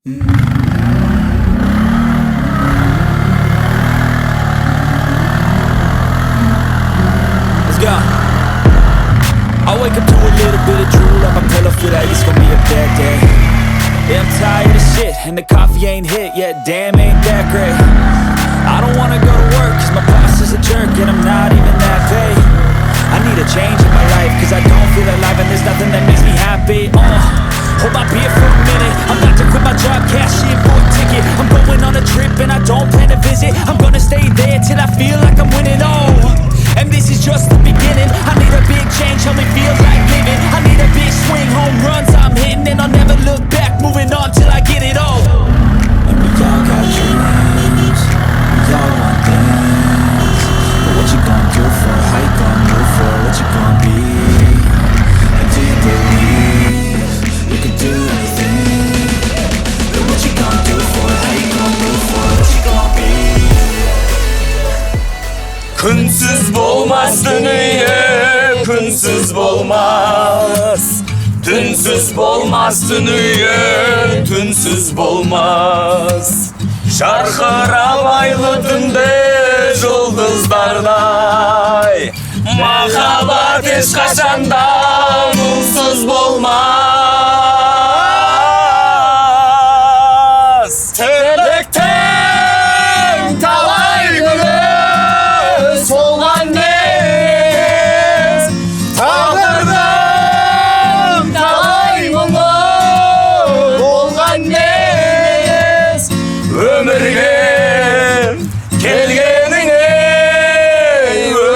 Let's go. I wake up to a little bit of drool on my pillow, feel like it's gonna be a bad day. Yeah, I'm tired of shit, and the coffee ain't hit yet, damn, ain't that great. I don't wanna go to work, 'cause my boss is a jerk, and I'm not even that paid. I need a change in my life, 'cause I don't feel alive, and there's nothing that makes me happy. Hold my beer for a minute, I'm about to quit my job, cash in for a ticket. I'm going on a trip, and I don't plan to visit. I'm gonna stay there till I feel like I'm winning, oh. And this is just the beginning. I need a big change, help me feel like living. I need a big swing, home runs I'm hitting, and I'll never look back, moving on till I get it all. And we all got dreams, we all want things. But what you gonna do for it? How you gonna move for it? What you gonna be? And do you believe you can do anything? But what you gonna do for it? How you gonna move for it? What you gonna be? Күнсіз болмас дүние, күнсіз болмас. Түнсіз болмас дүние, түнсіз болмас. Жарқырап айлы түнде жұлдыздардай, махаббат ешқашанда мұңсыз болмас. Тірліктің талай гүлі солған емес, тағдырдың талай мұңы болған емес. Өмірге келгеніңе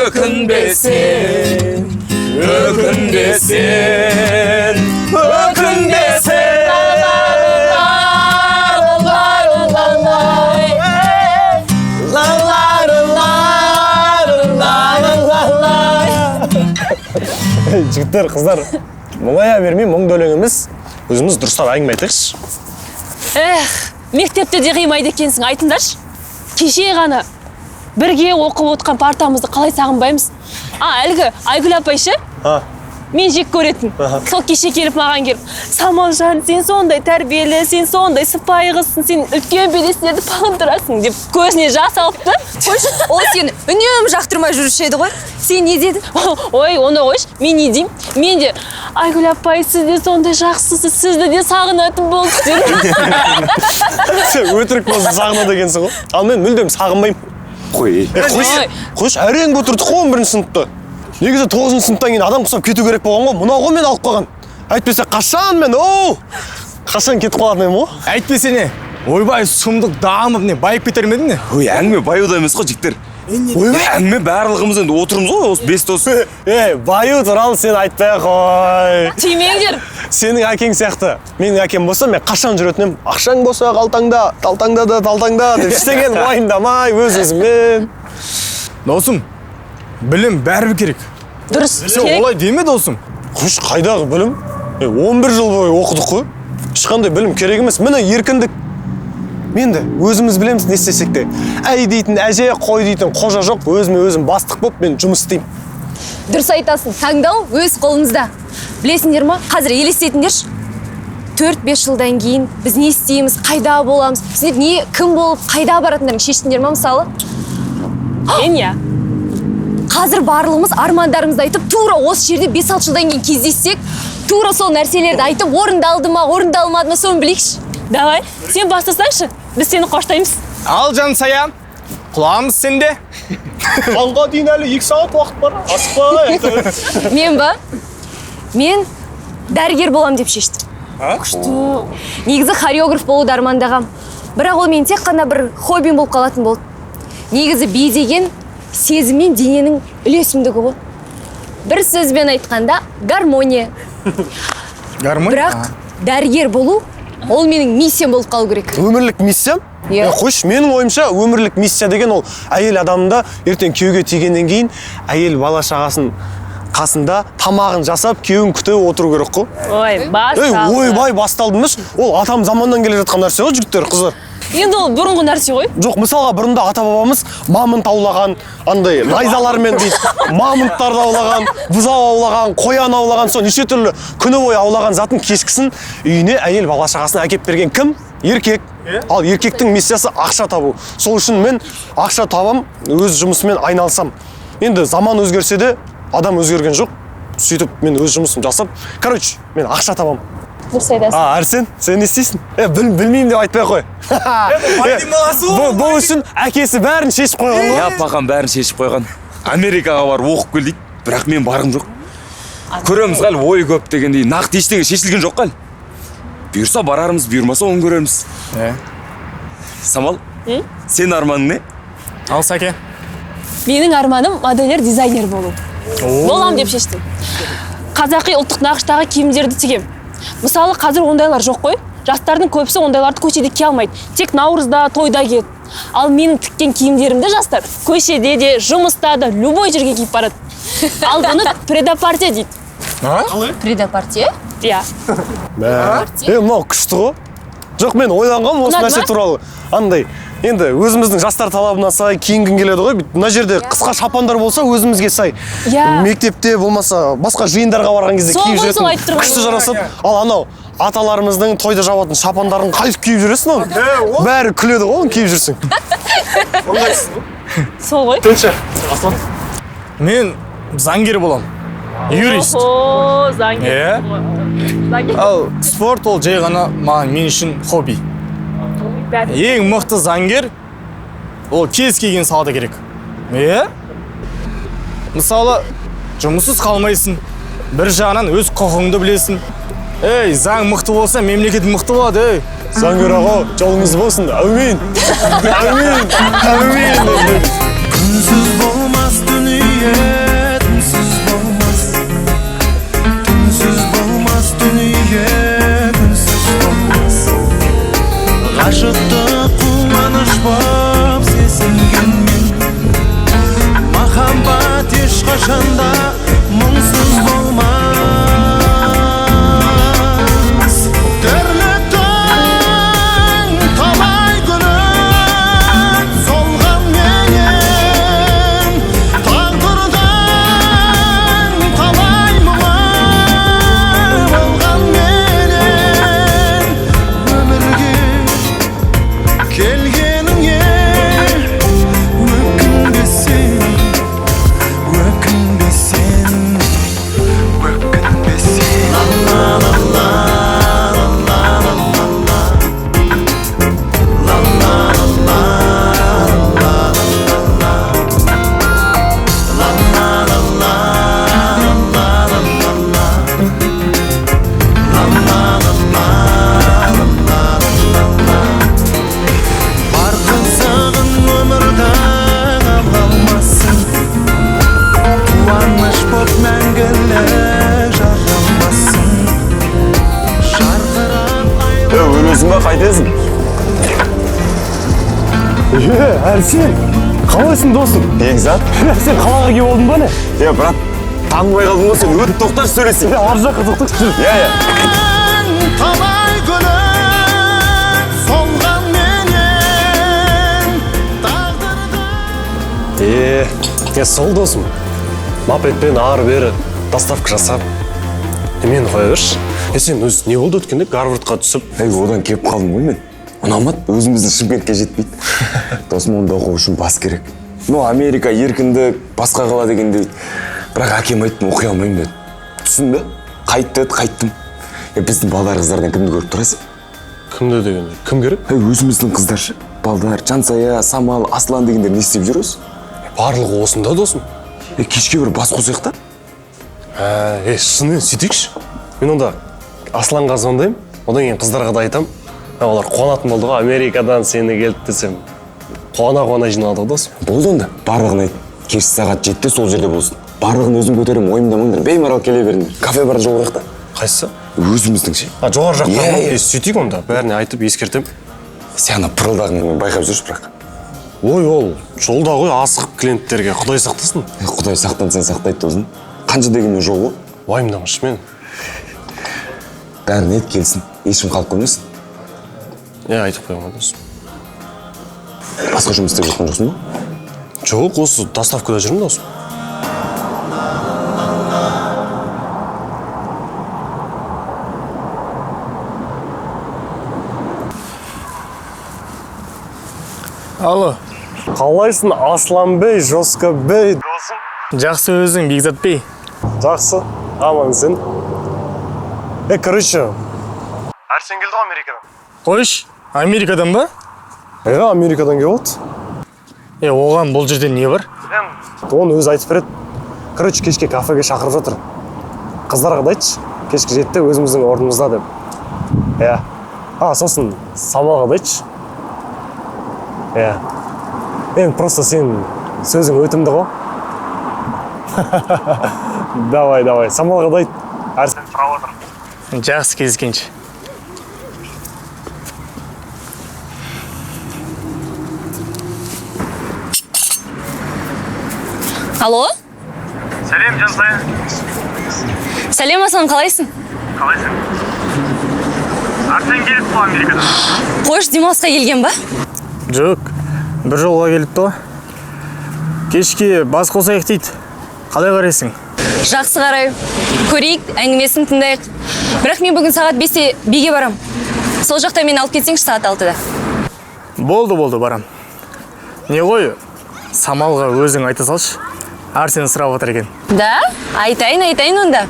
өкінбесең, өкінбесең, өкінбесең. Ей, жігіттер, қыздар, мұңая бермей, мұңды өлең емес, өзіміз дұрыстап әңгіме айтайықшы. Эх, мектепте де қимайды екенсің, айтыңдаршы. Кеше ғана бірге оқып отқан партамызды қалай сағынбаймыз? А, әлгі Айгүл апай ше? А. Мен жек көретін. Сол кеше келіп, маған келіп: «Самалжан, сен сондай тәрбиелі, сен сондай сыпайы қызсың, сен үлкен белестерді бағындырасың», – деп көзіне жас алыпты. Қойшы, ол сені үнемі жақтырмай жүруші еді ғой. Сен не дедің? Ой, оны қойшы, мен не деймін? Мен де: «Айгүл апай, сіз де сондай жақсысыз, сізді де сағынатын болдық», – дедім. Сен өтірік болса, сағынады екенсің ғой. Ал мен мүлдем сағынбаймын. Қой. Е, қойшы, қойшы, әрең отырдық қой 11-сыныпта. Негізі 9-сыныптан кейін адам құсап кету керек болған ғой. Мынау ғой мені алып қалған. Әйтпесе қашан мен, оу, қашан кетіп қалатын едім ғой. Әйтпесе не, ойбай, сұмдық дамып, не, байып кетер ме едің, не? Ой, әңгіме баюда емес қой, жігіттер. Ойбай. Әңгіме барлығымыз енді отырмыз ғой, осы бес дос. Ей, баю туралы сен айтпай ақ қой. Тимеңдер. Сенің әкең сияқты. Менің әкем болса, мен қашан жүретін едім. Ақшаң болса, қалтаңда, талтаңда да, талтаңда деп, ештеңені уайымдамай, өз өзіммен. Досым, білім бәрібір керек. Дұрыс. Сен Керек. олай деме, досым. Қойшы, қайдағы білім? Е, 11 жыл бойы оқыдық қой. Ешқандай білім керек емес. Міне, еркіндік. Енді өзіміз білеміз не істесек те. Әй дейтін әже, қой дейтін қожа жоқ. Өзіме өзім бастық болып, мен жұмыс істеймін. Дұрыс айтасың, таңдау өз қолымызда. Білесіңдер ма, қазір елестетіңдерші. 4-5 жылдан кейін біз не істейміз, қайда боламыз? Сендер не, кім болып, қайда баратындарың шештіңдер ма, мысалы? Мен, иә. Қазір барлығымыз армандарымызды айтып, тура осы жерде 5-6 жылдан кейін кездессек, тура сол нәрселерді айтып, орындалды ма, орындалмады ма, соны білейікші. Давай, сен бастасаңшы, біз сені қоштаймыз. Ал, Жансая, құлағымыз сенде. Таңға дейін әлі 2 сағат уақыт бар. Асықпай. Мен ба? Мен дәрігер болам деп шештім. Күшті. Негізі хореограф болуды армандағам, бірақ ол менің тек қана бір хоббим болып қалатын болды. Негізі би деген сезім мен дененің үйлесімдігі ғой, бір сөзбен айтқанда, гармония. Гармония. Бірақ дәрігер болу ол менің миссиям болып қалу керек. Өмірлік миссиям? Иә. Е, қойшы, менің ойымша, өмірлік миссия деген ол әйел адамда ертең күйеуге тигеннен кейін әйел бала шағасын қасында, тамағын жасап, күйеуін күтіп отыру керек қой. Ой, Ей, басталды. Ойбай, басталды емес, ол атам заманнан келе жатқан нәрсе ғой, жігіттер, қыздар. Енді ол бұрынғы нәрсе ғой. Жоқ, мысалға, бұрында ата бабамыз мамонт аулаған, андай найзалармен дейді, мамонттарды аулаған, бұзау аулаған, қоян аулаған, сол неше түрлі күні бойы аулаған затын кешкісін үйіне әйел бала шағасына әкеп берген кім? Еркек. Ал еркектің миссиясы ақша табу. Сол үшін мен ақша табам, өз жұмысыммен айналысам. Енді заман өзгерсе де, адам өзгерген жоқ. Сөйтіп мен өз жұмысым жасап, короче, мен ақша табам. Дұрыс айтасың. А, Арсен, сен не істейсің? Білмеймін деп айтпай қой. Бұл үшін әкесі бәрін шешіп қойған ғой. Иә, папам бәрін шешіп қойған. Америкаға барып оқып кел дейді, бірақ мен барғым жоқ. Көреміз қал, ой көп дегендей, нақты ештеңе шешілген жоқ қал. Бұйырса барармыз, бұйырмаса оны көрерміз. Самал, сен арманың не? Ал, Сәке. Менің арманым модельер, дизайнер болу. Болам деп шештім. Қазақи ұлттық нақыштағы киімдерді тігем. Мысалы, қазір ондайлар жоқ қой. Жастардың көбісі ондайларды көшеде кие алмайды. Тек наурызда, тойда киеді. Ал менің тіккен киімдерімді жастар көшеде де, жұмыста да, любой жерге киіп барады. Ал бұны прет-а-порте дейді. Прет-а-порте? Иә. Мынау күшті ғой. Жоқ, мен ойланғанмын осы Ұнады нәрсе ма? туралы. Андай, енді өзіміздің жастар талабына сай киінгің келеді ғой. Мына жерде қысқа шапандар болса өзімізге сай. Иә. Мектепте болмаса басқа жиындарға барған кезде Сол киіп ғой, сол жүретін айтып тұрғаным. күшті жарасады. Ал анау аталарымыздың тойда жабатын шапандарын қайтып киіп жүресің оны? Бәрі күледі ғой оны киіп жүрсең. Сол ғой. Тыншы. Аслан. Мен заңгер боламын. Юрист. О, заңгер. Иә. Ал спорт ол жай ғана маған, мен үшін хобби. Ең мықты заңгер ол кез келген салада керек. Иә? Мысалы, жұмыссыз қалмайсың. Бір жағынан өз құқығыңды білесің. Ей, заң мықты болса, мемлекет мықты болады, ей. Заңгер аға, жолыңыз болсын. Әумин. Әумин. Әумин. Күнсіз болмас дүние, түнсіз болмас. Түнсіз болмас дүние, күнсіз болмас. Ғашықтық қуаныш боп сезінгенмен, махаббат ешқашанда мұңсыз болмас. Тірліктің талай гүлі солғанменен, тағдырдың талай мұңы болғанменен, өмірге келгеніңе өкінбе сен, өкінбе сен, өкінбе сен. Бар қызығын өмірдің ала алмассың, қуаныш боп мәңгілік жаралмассың. Жарқырап айлы Өлесің ба, қайтесің? Әрсен, қалайсың досым? Бекзат. Сен қалаға келіп алдың ба не? Е, брат, танымай қалдым ғой сен. Өтіп тоқташы, сөйлесейік. Ар жаққа тоқташы, жүр. Иә, иә. Талай гүлі солғанменен, тағдырдың Сол досым. Мопедпен ары бері доставка жасап. Мені қоя берші. Сен өз не болды өткенде Гарвардқа түсіп? Ей, одан келіп қалдым ғой мен. Ұнамады, өзіміздің Шымкентке жетпейді. Досым, онда оқу үшін бас керек. Ну, Америка, еркіндік, басқа қала дегендей. Бірақ әкем айтты, оқи алмаймын деді. Түсінді? Қайт деді, қайттым. Біздің балдар қыздардан кімді көріп тұрасың? Кімді дегенде? Кім керек? Өзіміздің қыздар ше. Балдар, Жансая, Самал, Аслан дегендер не істеп жүр өзі? Барлығы осында, досым. Кешке бір бас қосайық та? Шынымен сөйтейікші. Мен онда Асланға звондаймын, одан кейін қыздарға да айтамын. Олар қуанатын болды ғой, Америкадан сені келді десем. Қуана-қуана жиналады ғой, досым. Болды онда, барлығын айт. Кешкі сағат 7-де сол жерде болсын. Барлығын өзім көтеремін, уайымдамаңдар. Беймарал келе беріңдер. Кафе бар, жолығайық та. Қайсысы? Өзіміздің ше. А, жоғары жақта Иә, ма? иә. Сөйтейік онда, бәріне айтып ескертемін. Сен ана пырылдағыңды байқап жүрші бірақ. Ой, ол жолда ғой, асығып клиенттерге Құдай сақтасын. Құдай сақтанса сақтайды досым. Қанша дегенмен жол ғой. Уайымдамашы мен. Бәріне ет келсін, ешкім қалып қоймасын. Иә, айтып қоямын досым. Басқа жұмыс істеп жатқан жоқсың ба? Жоқ, осы доставкада жүрмін досым. Алло. Қалайсың, Асланбей, Жоскабей? Досым. Жақсы, өзің, Бекзатбей? Жақсы, аман сен. Короче, Арсен келді ғой Америкадан. Қойш, Америкадан ба? Америкадан келіп отыр. Оған бұл жерде не бар? Оны өзі айтып береді. Короче, кешке кафеге шақырып жатыр. Қыздарға да айтшы, кешкі 7-те өзіміздің орнымызда деп. Иә. Сосын Самалға да айтшы. Иә. Енді просто сен сөзің өтімді ғой. Давай, давай. Самалға да айт. Арсен сұрап отыр. Жақсы, кездескенше. Алло? Сәлем, Жансая. Сәлем, Аслан, қалайсың? Қалайсың? Арсен келіп қой Америкадан. Қойш, демалысқа келген ба? Жоқ, бір жолға келіпті ғой. Кешке бас қосайық дейді. Қалай қарайсың? Жақсы қараймын. Көрейік, әңгімесін тыңдайық. Бірақ мен бүгін сағат 5-те биге барам. Сол жақта мені алып кетсеңші сағат 6-да. Болды, болды, барам. Не ғой, Самалға өзің айта салшы. Арсен сұрап отыр екен. Да? Айтайын, айтайын онда.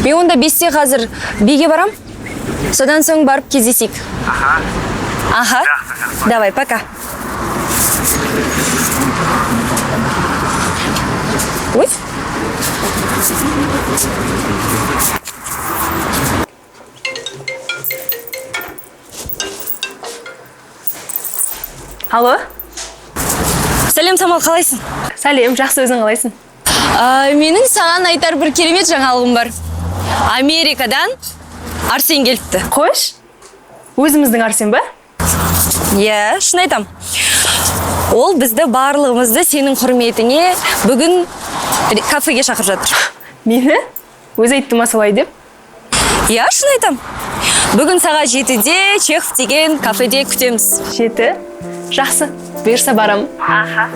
Мен онда 5-те қазір биге барам. Содан соң барып кездесейік. Аха. Аха. Давай, пока. Ой. Алло? Сәлем, Самал, қалайсың? Сәлем, жақсы, өзің қалайсың? Менің саған айтар бір керемет жаңалығым бар. Америкадан Арсен келіпті. Қойш, өзіміздің Арсен ба? Иә, шын айтам. Ол бізді барлығымызды сенің құрметіңе бүгін кафеге шақырып жатыр. Мені? Өзі айтты ма солай деп? Иә, шын айтам. Бүгін сағат 7-де Чехов деген кафеде күтеміз. 7? Жақсы, бұйырса барам. Аха.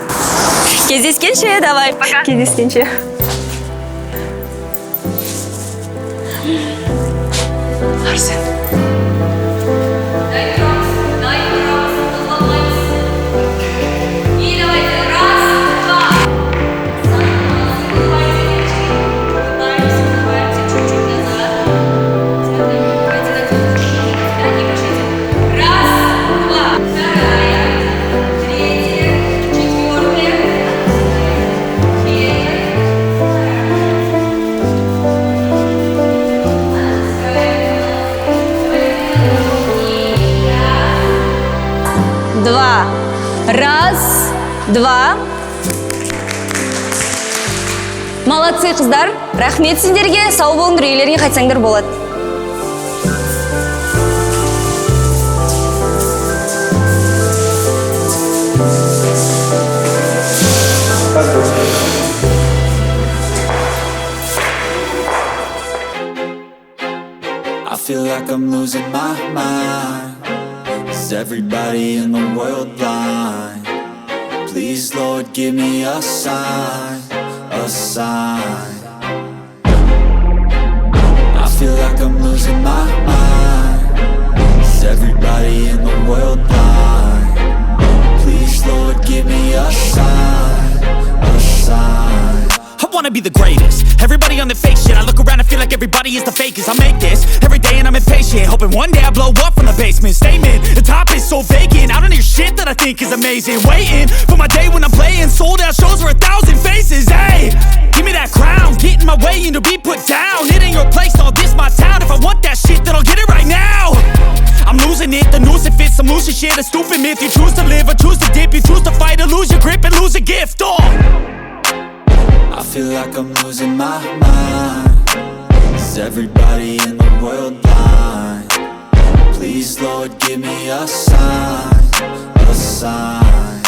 Кездескенше, давай. Пока. Кездескенше. Арсен. Два. Раз, два. Молодцы, қыздар. Рахмет сендерге. Сау болыңдар, үйлеріңе қайтсаңдар болады. I feel like I'm losing my mind. Is everybody in the world blind? Please, Lord, give me a sign, a sign. I feel like I'm losing my mind. Is everybody in the world blind? Please, Lord, give me a sign, a sign. I wanna be the greatest. Everybody on the fake shit. I look around and feel like everybody is the fakest. I make this every day and I'm impatient, hoping one day I blow up from the basement. Statement, the top is so vacant. I don't hear shit that I think is amazing. Waiting for my day when I'm playing sold out shows for 1,000 faces. Hey, give me that crown, get in my way and to be put down. It ain't your place, all this my town. If I want that shit, then I'll get it right now. I'm losing it, the noose it fits. I'm losing shit, a stupid myth. You choose to live or choose to dip. You choose to fight or lose your grip and lose a gift. Oh. I feel like I'm losing my mind. Is everybody in the world blind? Please, Lord, give me a sign, a sign.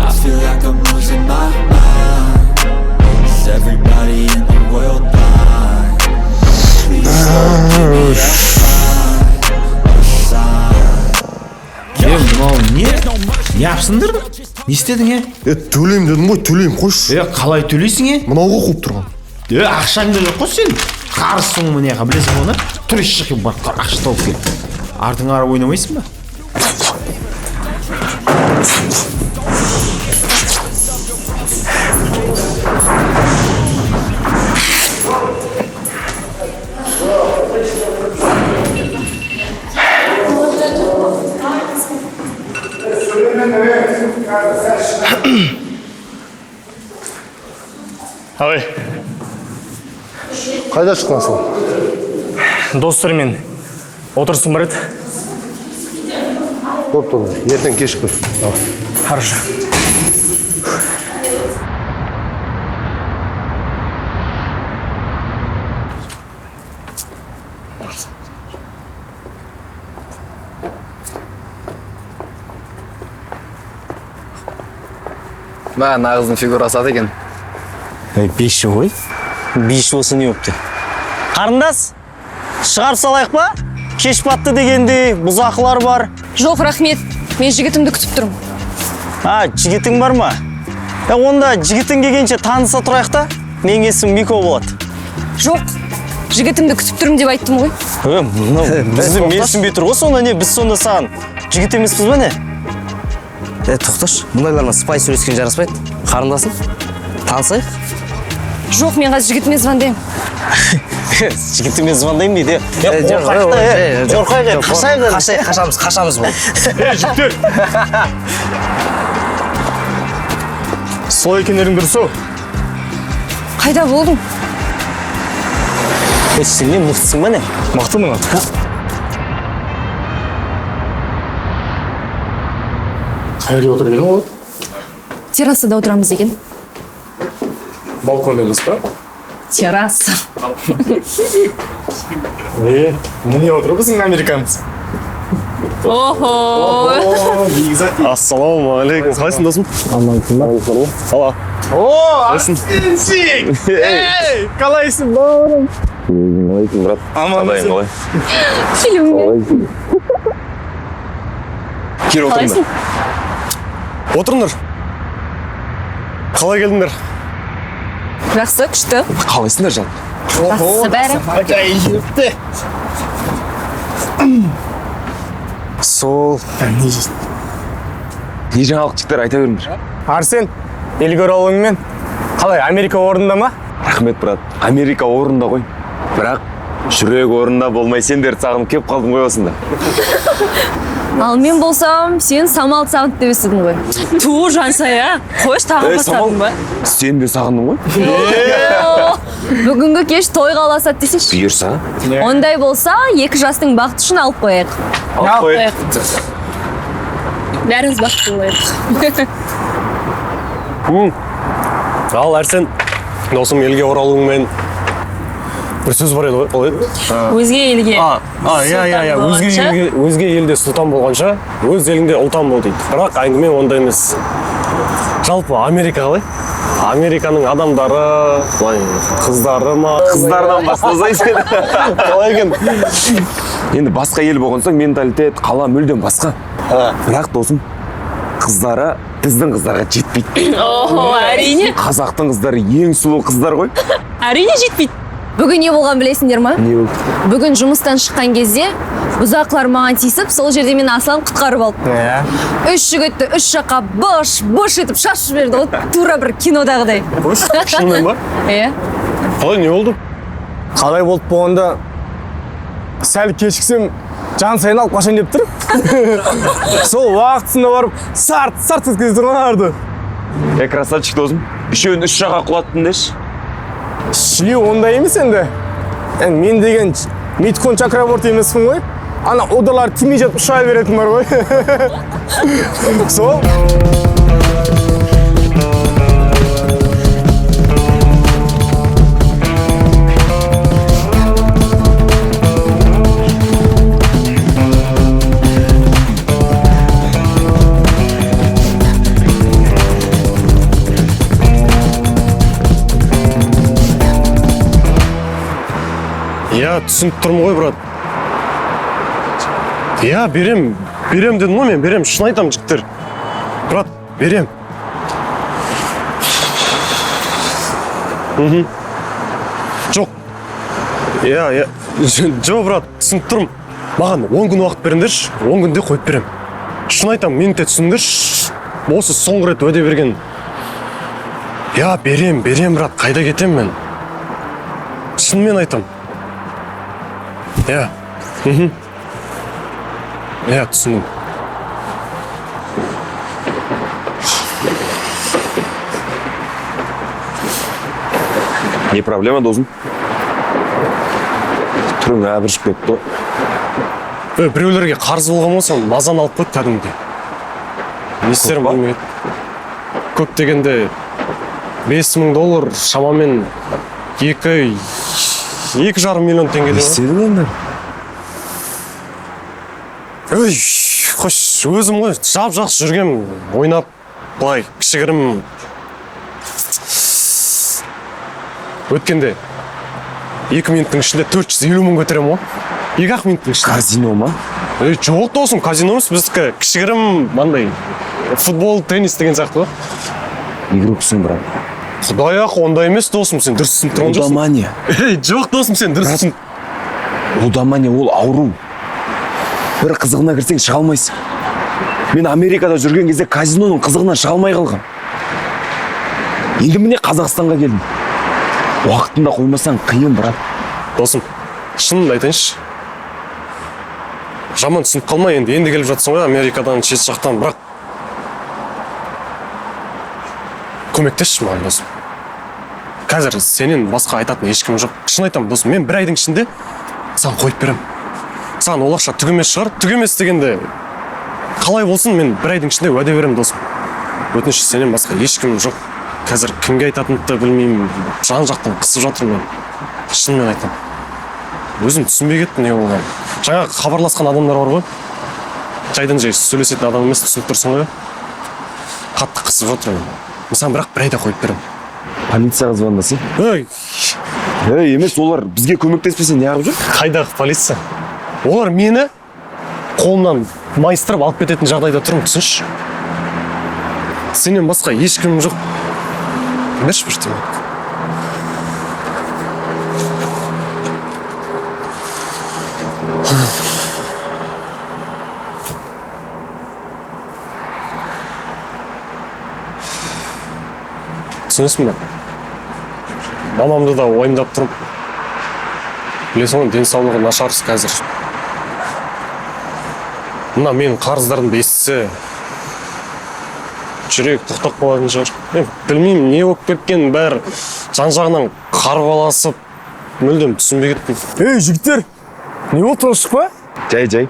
I feel like I'm losing my mind. Is everybody in the world blind? Please, Lord, give me a sign, a sign. Мынау не? Не апсыңдар? Не істедің, е? Төлеймін дедім ғой, төлеймін, қойшы. Қалай төлейсің, е? Мынау ғой қуып тұрған. Ақшаң да жоқ қой сен. Қарызсың мына жаққа, білесің оны? Тұр, еш жаққа барып ақша тауып кел. Артыңа қарап ойнамайсың ба? Ой. Қайда шықтың, Аслан? Достармен отырысым бар еді. Бопты, ертең кешікпе. Хорошо. Мә, нағыздың фигурасы ат екен. Ей, биші ғой. Биші болса не болыпты? Қарындас, шығарып салайық па? Кеш батты дегендей, бұзақылар бар. Жоқ, рахмет. Мен жігітімді күтіп тұрмын. А, жігітің бар ма? Онда жігітің келгенше таныса тұрайық та. Менің есімім Мико болады. Жоқ, жігітімді күтіп тұрмын деп айттым ғой. Мынау бізді менсінбей тұр ғой, сонда не, біз сонда саған жігіт емеспіз ба не? Тоқташы, мұндайлармен сыпайы сөйлескен жараспайды. Қарындасым, танысайық. Жоқ, мен қазір жігітіме звондаймын. Жігітіме звондаймын дейді. Қорқайық та, қорқайық, қашайық. Қашайық, қашамыз, қашамыз бұл. Жігіттер! Солай екендерің дұрыс ау. Қайда болдың? Сен не мықтысың ба не? Мықтымын. Қай жерде отыр деген ол? Террасада отырамыз деген. Балконда емес па? Терраса. Міне отыр біздің американец. Охо! Ассалаумағалейкум. Қалайсың, досым? Амансың. Сала. О, Арсенчик! Ей, қалайсың, бауырым? Өзің қалайсың, брат? Аман. Қалайсың, қалай? Фильмге. Кел, отырыңдар. Отырыңдар. Қалай келдіңдер? Жақсы, күшті. Қалайсыңдар, жан? Жақсы бәрі. Сол. Не жаңалық, жігіттер, айта беріңдер. Арсен, елге оралуыңмен қалай, Америка орнында ма? Рахмет, брат. Америка орнында ғой. Бірақ жүрек орнында болмай сендерді сағынып келіп қалдым ғой осында. Ал мен болсам, сен Самал сағынды деп естідім ғой. Ту, Жансая, қойшы, тағы бастадың ба? Сен де сағындың ғой. Бүгінгі кеш тойға ұласады десейші. Бұйырса. Ондай болса, екі жастың бақыты үшін алып қояйық. Алып қояйық. Бәріміз бақытты болайық. Ал, Арсен, досым, елге оралуыңмен бір сөз бар еді ғой, қалай еді? Өзге елге. Иә, өзге елде сұлтан болғанша, өз еліңде ұлтан бол дейді. Бірақ әңгіме онда емес. Жалпы Америка қалай? Американың адамдары, былай қыздары ма? Қыздардан бастасай сен. Қалай екен? Енді басқа ел болған соң менталитет, қала мүлдем басқа. Бірақ досым, қыздары біздің қыздарға жетпейді. Охо, әрине. Қазақтың қыздары ең сұлу қыздар ғой. Әрине жетпейді. Бүгін не болған білесіңдер ма? Не болды? Бүгін жұмыстан шыққан кезде бұзақылар маған тиісіп, сол жерде мені Аслан құтқарып алды. Үш жігітті үш жаққа быш-быш етіп шашып жіберді ғой, тура бір кинодағыдай. Шынымен ба? Иә. Қалай, не болды? Қалай болды болғанда, сәл кешіксем, жан сайын алып қашайын деп тұр. Сол уақытысында барып, сарт-сарт еткізіп тұрған арды. Красавчик досым, үшеуін үш жаққа құлаттың деші. Шли ондай емес енді. Мен деген Миткон Чакраборт емеспін ғой. Ана ударлар тимей жатып ұша беретін бар ғой. Сол. Иә, түсініп тұрмын ғой, брат. Иә, берем, берем дедім ғой мен, берем, шын айтамын, жігіттер. Брат, берем. Жоқ. Иә, иә. Жоқ, брат, түсініп тұрмын. Маған 10 күн уақыт беріңдерші, 10 күнде қойып берем. Шын айтамын, мені де түсіндірші. Осы соңғы рет уәде берген. Я, берем, берем, брат, қайда кетем мен? Шынымен айтам. Я. Я, түсіндім. Не проблема, досым? Түрің әбіршіп кетті. Біреулерге қарыз болған болсам, мазаны алып қойды кәдімгідей. Не істерім білмей. Көп дегенде $5000 шамамен 2,5 миллион теңге. Не істедің енді? Өй, қош, өзім ғой, жап-жақсы жүргем, ойнап, былай кішігірім. Өткенде 2 минуттың ішінде 450 мың көтерем ғой. 2-ақ минуттың ішінде. Казино ма? Ей, жоқ досым, казино емес, біздікі кішігірім мындай футбол, теннис деген сияқты ғой. Игроксың, брат. Құдай ақ, ондай емес досым, сен дұрыс түсініп тұрған жоқсың. Лудомания. Ей, жоқ досым, сен дұрыс түсін. Лудомания ол ауру. Бір қызығына кірсең шыға алмайсың. Мен Америкада жүрген кезде казиноның қызығынан шыға алмай қалғам. Енді міне Қазақстанға келдім. Уақытында қоймасаң қиын, брат. Досым, шынымды айтайыншы. Жаман түсініп қалма енді, енді келіп жатсың ғой Америкадан, шет жақтан, бірақ көмектесші маған, досым. Қазір сенен басқа айтатын ешкім жоқ. Шын айтамын, досым, мен бір айдың ішінде саған қойып беремін. Саған ол ақша түк емес шығар, түк емес дегенде қалай болсын, мен бір айдың ішінде уәде беремін, досым. Өтініш, сенен басқа ешкім жоқ. Қазір кімге айтатынымды да білмеймін, жан жақтан қысып жатырмын мен. Шынымен айтамын. Өзім түсінбей кеттім не болғанын. Жаңа хабарласқан адамдар бар ғой. Жайдан жай сөйлесетін адам емес, түсініп тұрсың ғой. Қатты қысып жатырмын. Мен саған бірақ бір айда қойып беремін. Полицияға звондасың? Ей! Ей, емес, олар бізге көмектеспесе неғып жүр? Қайдағы полиция? Олар мені қолымнан майыстырып алып кететін жағдайда тұрмын, түсінші. Сенен басқа ешкімім жоқ. Берші бір тиын. Түсінесің бе? Мамамды да уайымдап тұрмын. Білесің ғой, денсаулығы нашар қазір. Мына менің қарыздарымды естісе, жүрек тоқтап қалатын шығар. Мен білмеймін, не болып кеткенін, бәрі жан-жағынан қарбаласып, мүлдем түсінбей кеттім. Ей, жігіттер, не болды, тыныштық па? Жай, жай.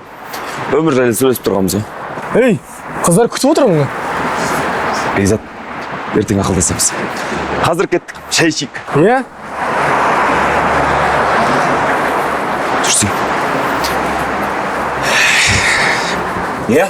Өмір жайлы сөйлесіп тұрғанбыз ғой. Ей, қыздар күтіп отыр мұны. Бекзат, ертең ақылдасамыз. Қазір кеттік, шай ішейік. Иә? Жүрсең. Иә?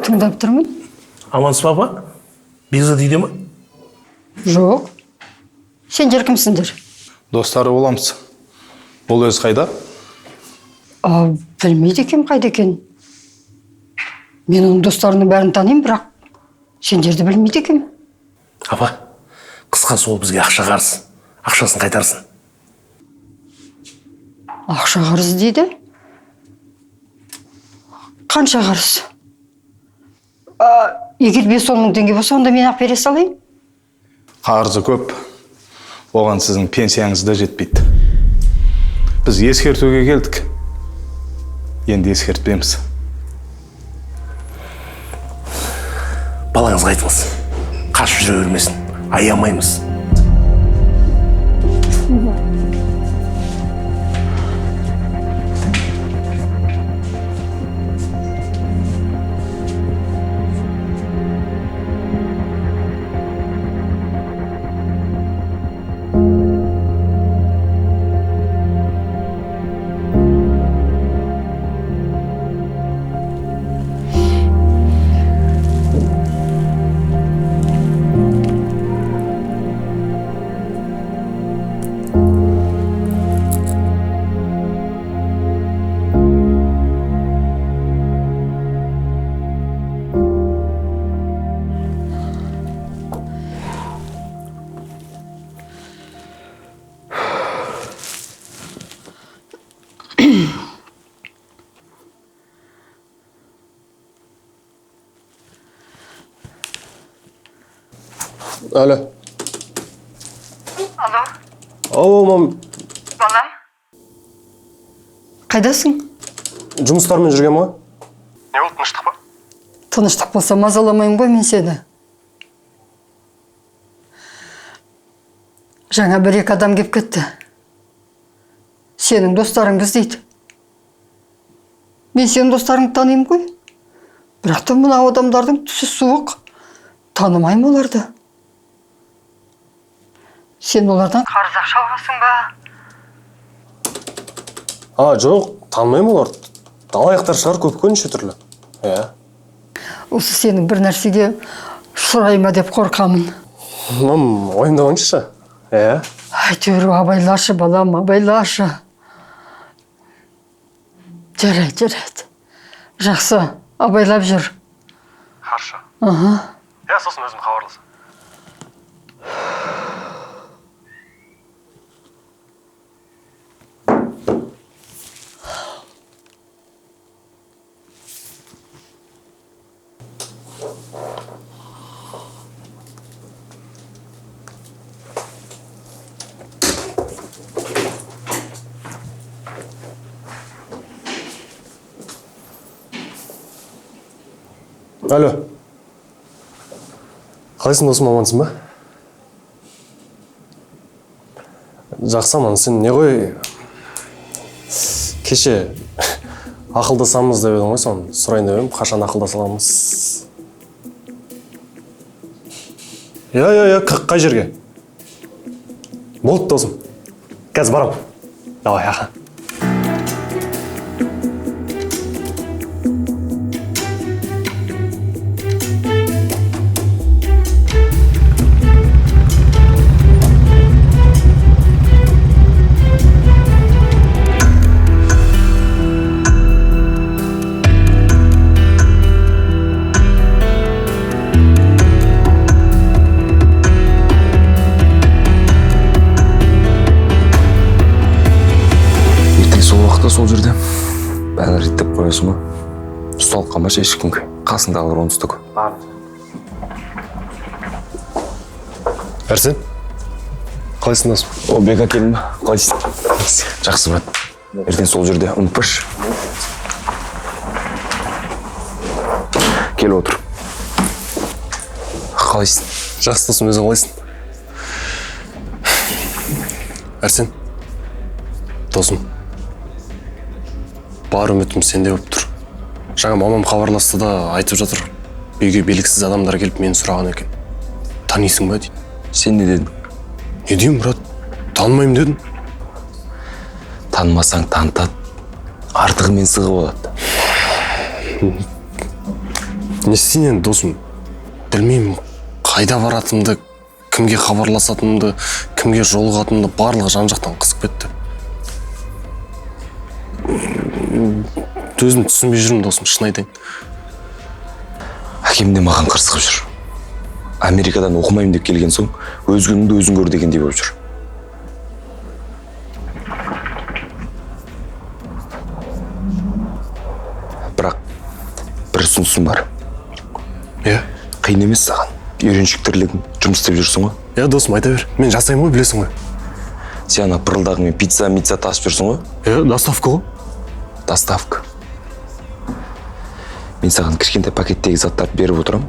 Тыңдап тұрмын. Амансыз ба, апа? Бекзат үйде ме? Жоқ. Сендер кімсіңдер? Достары боламыз. Ол өзі қайда? Білмейді екенмін қайда екенін. Мен оның достарының бәрін танимын, бірақ сендерді білмейді екенмін. Апа, қысқасы ол бізге ақша қарыз. Ақшасын қайтарсын. Ақша қарыз дейді? Қанша қарыз? Егер 5-10 мың теңге болса, онда мен ақ бере салайын. Қарызы көп. Оған сіздің пенсияңыз да жетпейді. Біз ескертуге келдік. Енді ескертпейміз. Балаңызға айтыңыз, қашып жүре бермесін, аямаймыз. Алло. Алло. Ау, мам. Балам. Қайдасың? Жұмыстармен жүргем ғой. Не болды, тыныштық па? Тыныштық болса мазаламаймын ғой мен сені. Жаңа бір-екі адам кеп кетті. Сенің достарыңды іздейді. Мен сенің достарыңды танимын ғой. Бірақ та мынау адамдардың түсі суық. Танымаймын оларды. Сен олардан қарыз ақша алғансың ба? А, жоқ, танымаймын оларды. Алаяқтар шығар, көп қой, неше түрлі. Иә. Осы сенің бір нәрсеге ұшырай ма деп қорқамын. Мам, уайымдамаңызшы. Иә. Әйтеуір абайлашы, балам, абайлашы. Жарайды, жарайды. Жақсы, абайлап жүр. Хорошо. Аха. Иә, сосын өзім хабарласамын. Алло. Қалайсың, досым, амансың ба? Жақсы, аман. Сен не ғой? Кеше ақылдасамыз деп едің ғой, соны сұрайын деп едім, қашан ақылдаса аламыз? Иә, иә, иә, қай жерге? Болды, досым. Қазір барам. Давай, аха. Сол жерде бәрін реттеп қоясың ғой. Ұсталып қалмашы ешкімге. Қасындағылар онсыз да көп. Әрсен, қалайсың, досым? О, Бека, келдің ба? Қалайсың? Жақсы, брат. Ертең сол жерде ұмытпашы. Кел, отыр. Қалайсың? Жақсы, досым, өзің қалайсың? Әрсен, досым, бар үмітім сенде болып тұр. Жаңа мамам хабарласты да айтып жатыр. Үйге белгісіз адамдар келіп мені сұраған екен. Танисың ба дейді. Сен не дедің? Не деймін, брат? Танымаймын дедім. Танымасаң танытады. Артығымен сығы болады. Не істейін енді, досым? Білмеймін, қайда баратынымды, кімге хабарласатынымды, кімге жолығатынымды, барлығы жан-жақтан қысып кетті. Өзім түсінбей жүрмін, досым, шын айтайын. Әкем де маған қырсығып жүр. Америкадан оқымаймын деп келген соң, өз күніңді өзің көр дегендей болып жүр. Бірақ бір ұсынысым бар. Иә? Қиын емес саған. Үйреншікті тірлігің, жұмыс істеп жүрсің ғой. Иә, досым, айта бер. Мен жасаймын ғой, білесің ғой. Сен ана пырылдағыңмен пицца, мицца тасып жүрсің ғой? Иә, доставка ғой. Доставка. Мен саған кішкентай пакеттегі заттарды беріп отырамын.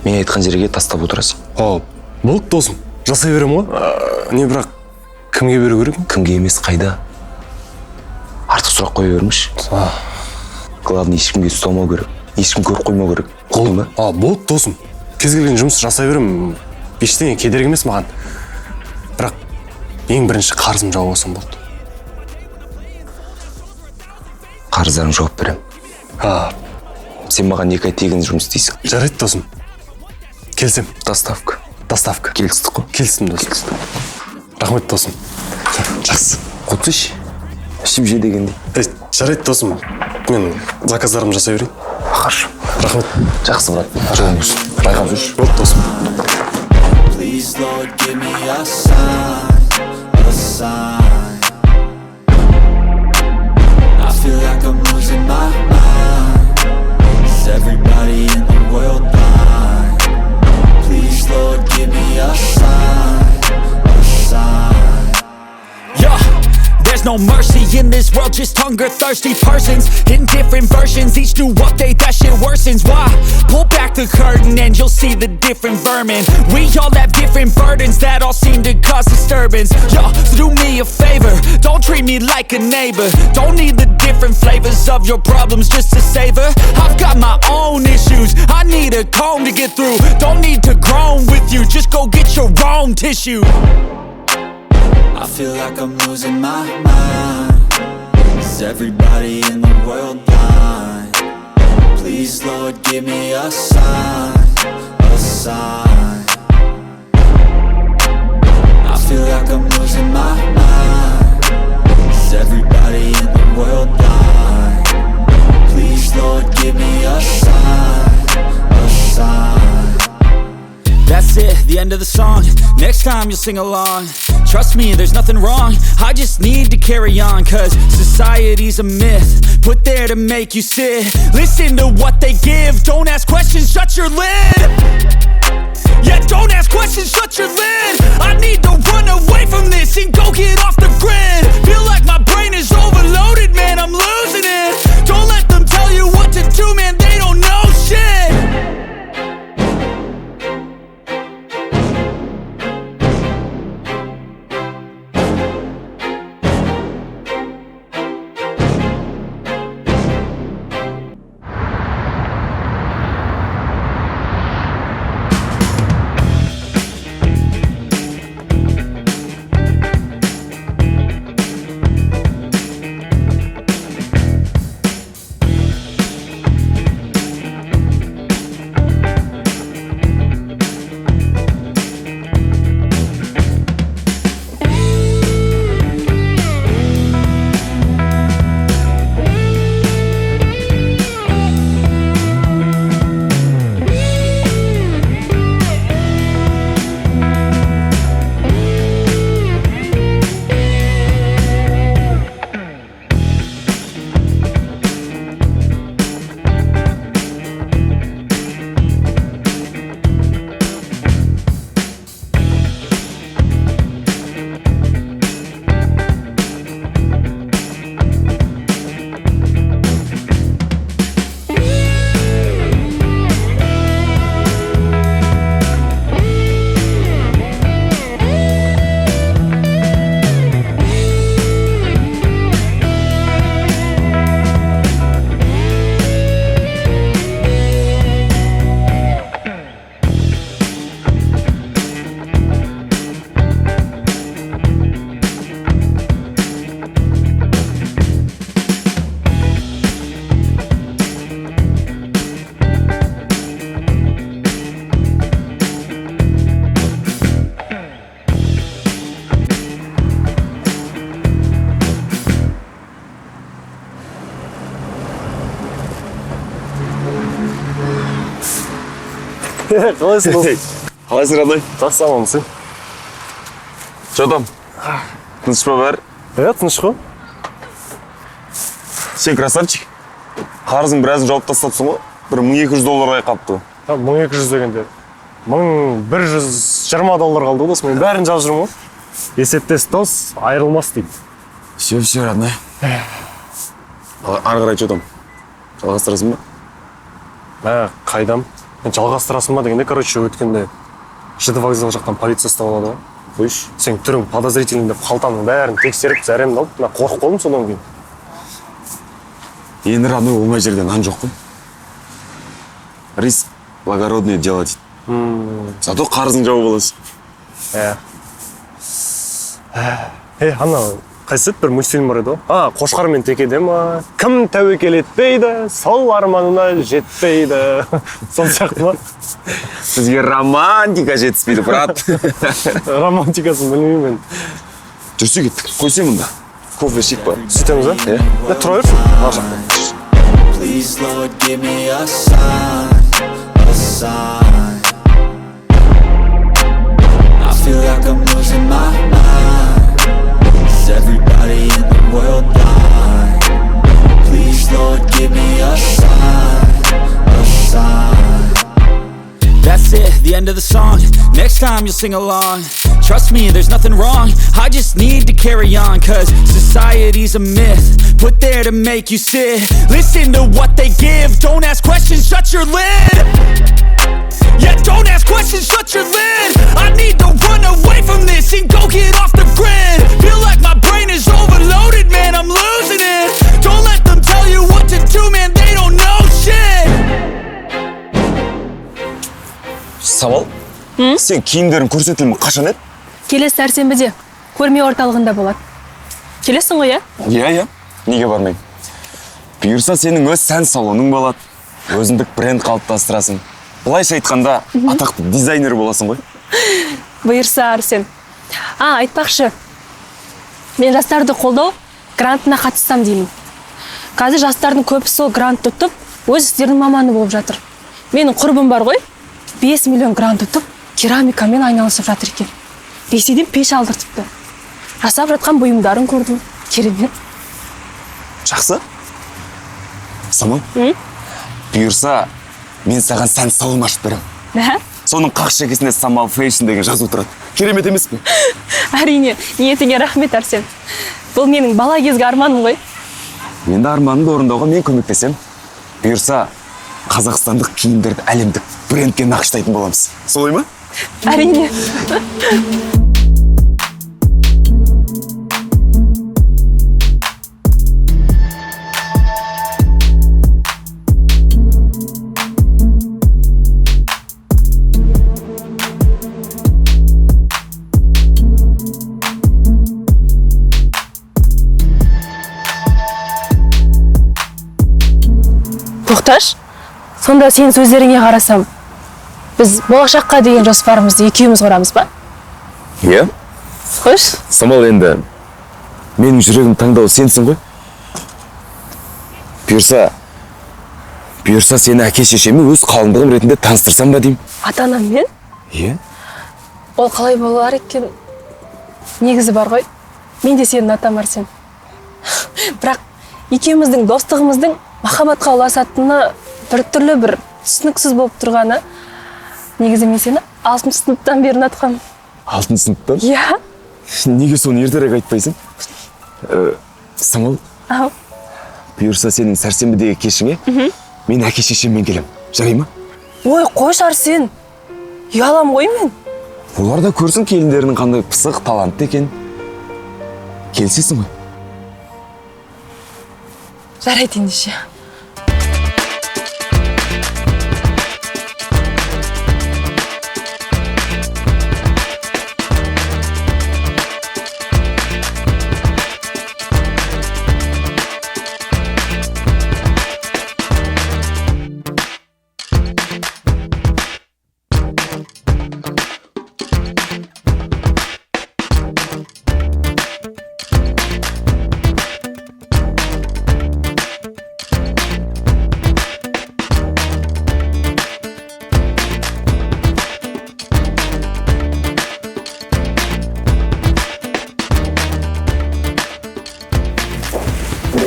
Мен айтқан жерге тастап отырасың. О, болды, досым, жасай беремін ғой. Не, бірақ кімге беру керек? Кімге емес, қайда? Артық сұрақ қоя бермеші. Главное, ешкімге ұстамау керек, ешкім көріп қоймау керек. Ұқтың ба? А, болды, досым. Кез келген жұмыс жасай беремін. Ештеңе кедергі емес маған. Бірақ ең бірінші қарызым жауып алсам болды. Қарыздарың жауап беремін. Сен маған 2 ай тегін жұмыс істейсің. Жарайды, досым. Келсем. Доставка. Доставка. Келістік қой. Келістім, досым. Рахмет, досым. Жақсы. Қотсайшы. Ішіп же дегендей. Жарайды, досым. Мен заказдарымды жасай берейін. Хорошо. Рахмет. Жақсы, брат. Жолың болсын. Байқап жүрші. Болды, досым. Please, Lord, give me a sign, a sign. I feel like I'm losing my mind. Is everybody in the world blind? Please, Lord, give me a sign, a sign. Yeah. There's no mercy in this world, just hunger-thirsty persons in different versions. Each new update, that shit worsens. Why? Pull back the curtain and you'll see the different vermin. We all have different burdens that all seem to cause disturbance. Yo, so do me a favor, don't treat me like a neighbor. Don't need the different flavors of your problems just to savor. I've got my own issues, I need a comb to get through. Don't need to groan with you, just go get your own tissue. I feel like I'm losing my mind. Is everybody in the world blind? Please, Lord, give me a sign, a sign. I feel like I'm losing my mind. Is everybody in the world blind? Please, Lord, give me a sign, a sign. That's it, the end of the song. Next time you'll sing along. Trust me, there's nothing wrong. I just need to carry on, cause society's a myth put there to make you sit. Listen to what they give, don't ask questions, shut your lid. Yeah, don't ask questions, shut your lid. I need to run away from this and go get off the grid. Feel like my brain is overloaded, man, I'm losing it. Don't let them tell you what to do, man, they don't know shit. Қалайсың, дос? Қалайсың, родной? Жақсы, амансың. Че там? Тыныш па бәрі? Иә, тыныш қой. Сен красавчик. Қарызың біразын жауып тастапсың ғой. Бір 1200 долларға қапты. 1200 дегенде 1120 доллар қалды ғой, дос. Мен бәрін жазып жүрмін ғой. Есептес дос айырылмас дейді. Все, все, родной. Ары қарай че там? Жалғастырасың ба? Қайдам? Жалғастырасың ба дегенде, короче, өткенде ЖД вокзал жақтан полиция ұстап алады ғой. Қойшы. Сенің түрің подозрительный деп қалтамның бәрін тексеріп, зәремді алып, мына қорқып қалдым содан кейін. Енді родной, оңай жерде нан жоқ қой. Риск — благородное дело дейді. Зато қарызың жауып аласың. Иә. Е, ана қайсы еді, бір мультфильм бар еді ғой, а, қошқар мен текеде ма, кім тәуекел етпейді, сол арманына жетпейді, сол сияқты ма? Бізге романтика жетіспейді, брат. Романтикасын білмеймін мен. Жүрсе, кеттік. Қойсай, мұнда кофе ішейік па? Сөйтеміз, а? Иә. Е, тұра берші ар жақта. Please, Lord, give me a sign, a sign. I feel like I'm losing my mind. Is everybody in the world blind? Please, Lord, give me a sign, a sign. That's it, the end of the song. Next time you'll sing along. Trust me, there's nothing wrong. I just need to carry on, 'cause society's a myth put there to make you sit. Listen to what they give. Don't ask questions, shut your lid. Yeah, don't ask questions, shut your lid. I need to run away from this and go get off the grid. Feel like my brain is overloaded, man, I'm losing it. Don't let them tell you what to do, man, they don't know shit. Самал, сен киімдерің көрсетілімі қашан еді? Келесі сәрсенбіде көрме орталығында болады. Келесің ғой, иә? Иә, неге бармаймын? Бұйырса, сенің өз сән салоның болады, өзіндік бренд қалыптастырасың, былайша айтқанда, атақты дизайнер боласың ғой. Бұйырса, Арсен. А, айтпақшы, мен жастарды қолдау грантына қатыссам деймін. Қазір жастардың көбісі сол грантты ұтып, өз істерінің маманы болып жатыр. Менің құрбым бар ғой, 5 миллион грант ұтып, керамикамен айналысып жатыр екен. Ресейден пеш алдыртыпты. Жасап жатқан бұйымдарын көрдім, керемет. Жақсы, Самал. Бұйырса, мен саған сән салон ашып беремін. Ә? Соның қақ шекесінде «Самал Фэшн» деген жазу тұрады. Керемет емес пе? Әрине. Ниетіңе рахмет, Арсен. Бұл менің бала кезгі арманым ғой. Енді арманыңды орындауға мен көмектесемін. Бұйырса, қазақстандық киімдерді әлемдік брендке нақыштайтын боламыз. Солай ма? Әрине. Тоқташ, сонда сенің сөздеріңе қарасам, біз болашаққа деген жоспарымызды екеуміз құрамыз ба? Иә. Қош. Самал, енді менің жүрегім таңдау сенсің ғой. Бұйырса, сені әке шешеме өз қалыңдығым ретінде таныстырсам ба деймін. Ата анаммен? Иә. Ол қалай болар екен? Негізі бар ғой, мен де сені ұнатамын, Арсен. Бірақ екеуміздің достығымыздың махаббатқа ұласатыны біртүрлі, бір түсініксіз болып тұрғаны. Негізі мен сені алтыншы сыныптан бері ұнатқанмын. Алтыншы сыныптан? Иә. Неге соны ертерек айтпайсың? Самал. Ау. Бұйырса, сенің сәрсенбідегі кешіңе мен әке шешеммен келемін. Жарай ма? Ой, қойшы, Арсен. Ұялам ғой мен. Олар да көрсін келіндерінің қандай пысық, талантты екен. Келісесің ғой? Жарайды ендеше.